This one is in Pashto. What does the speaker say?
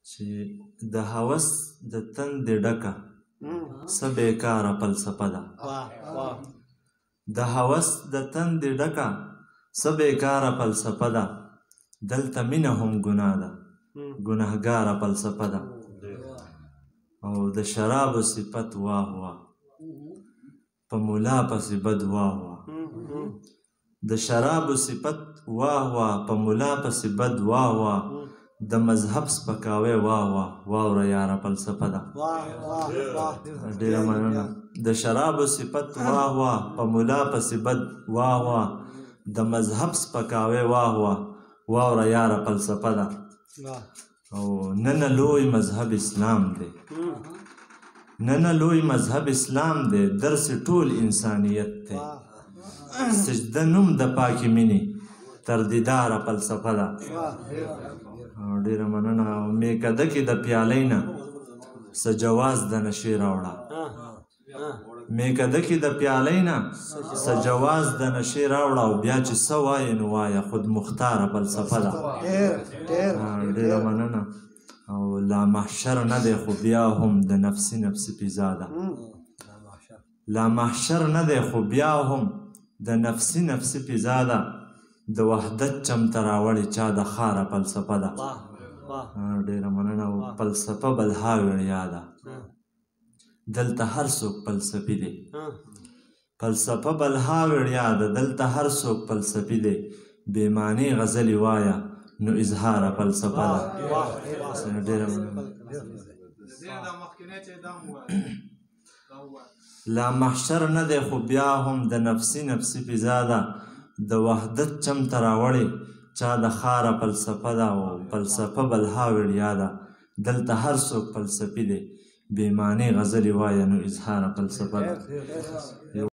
چې د هوس د تندې ډکه څه بېکاره فلسفه ده. د هوس د تندې ډکه څه بېکاره فلسفه ده، دلته مینه هم ګناه ده، ګناهګاره فلسفه ده. او د شرابو صفت واه واه، په ملا پسې بد واه واه. د شرابو صفت واه واه، په ملا پسې بد واه واه، د مذهب سپکاوی واه واه، واوره یاره فلسفه ده. ډېره مننه. د شرابو صفت واه واه، په ملا پسې بد واه واه، د مذهب سپکاوی واه واه، واوره یاره فلسفه ده. او نن لوی مذهب اسلام دی، نن لوی مذهب اسلام دی، درس ټول انسانیت دی. سجده نوم د پاکې مینې تر دیداره فلسفه ده. ډېره مننه. او میکده کې د پیالۍ نه څه جواز د نشې راوړه، میکده کې د پیالۍ نه څه جواز د نشې راوړه، او بیا چې څه وایې نو وایه، خود مختاره فلسفه ده. ډېره مننه. او لا محشر نه دی خو بیا هم د نفسي نفسي فضا ده، لا محشر نه دی خو بیا هم د نفسي نفسي فضا ده، د وحدت چم ته راوړې چا د ښاره فلسفه ده. ډېره مننه. او فلسفه بلها وړیا ده، دلته هر څوک فلسفي دی. فلسفه بلها وړیا ده، دلته هر څوک فلسفي دی، بې معنی غزلې وایه نو اظهاره فلسفه ده. ډېره مننه. لا محشر نه دی خو بیا هم د نفسي نفسي فضا ده، د وحدت چم ته راوړې چا د ښاره فلسفه ده. او فلسفه بلها وړیا ده، دلته هر څوک فلسفي دی، بې معنی غزلې وایه نو اظهاره فلسفه ده.